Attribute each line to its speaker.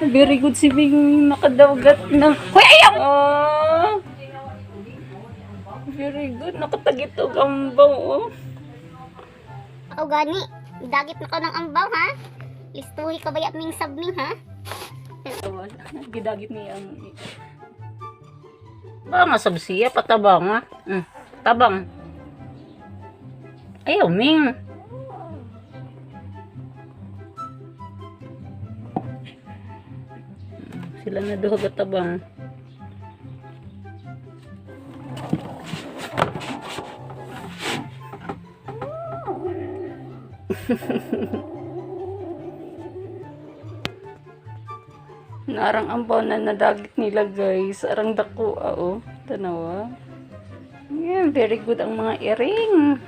Speaker 1: Very good si Bing, nakadagat ng. Hoy, ayaw! Oh. Very good. Nakatagit og ambaw, oh.
Speaker 2: Ako gani, dagit na ko ng ambaw ha. Listuhi ka bayat ming sabming ha.
Speaker 1: Gidagit niya ang. Ba nga sab siya, patabang ha. Tabang. Ayaw, Ming. Sila na duha ka tabang. Narang ambaw na nadagit nila, guys. Arang dako, ah, oh. Tanawa. Yeah, very good ang mga iring.